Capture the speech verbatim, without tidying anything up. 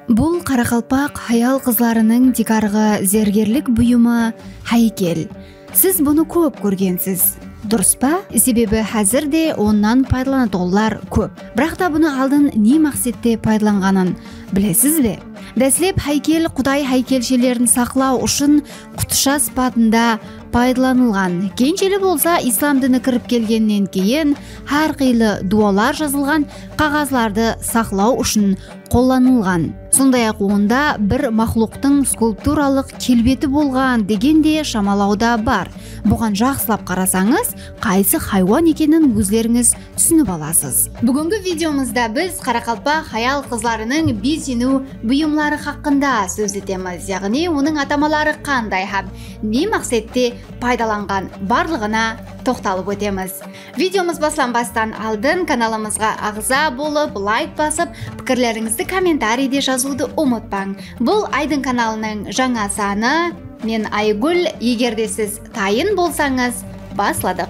Bul qaraqalpaq hayal-qızlarınıń tiykarǵı zergerlik buyımı háykel. Siz bunı kóp kórgensiz, durıs pa? Sebebi házir de onnan paydalanatuǵınlar kóp. Biraq ta bunı aldın ne maqsette paydalanǵanın bilesiz be? Dáslep háykel quday háykelshilerin saqlaw ushın qutısha sıpatında paydalanılǵan. Keyinsheli bolsa islam dini kirip kelgennen keyin hár qıylı duwalar jazılǵan qaǵazlardı saqlaw ushın qollanılǵan. Sonday-aq, onda bir maqluqtıń skulpturalıq kelbeti bolǵan degen de shamalaw da bar. Buǵan jaqsılap qarasańız, qaysı haywan ekenin ózlerińiz túsinip alasız. Búgingi videomızda biz qaraqalpaq hayal-qızlarınıń bezeniw buyımları haqqında sóz etemiz, yaǵnıy onıń atamaları qanday hám ne maqsette paydalanǵan, barlıǵına toqtalıp ótemiz. Videomız baslanbastan aldın kanalımızǵa aǵza bolıp, layk basıp, pikirlerińizdi kommentariyde jazıwdı umıtpań. Bul Aydın kanalınıń jańa sanı. Men Aygúl, eger de siz tayın bolsańız, basladıq.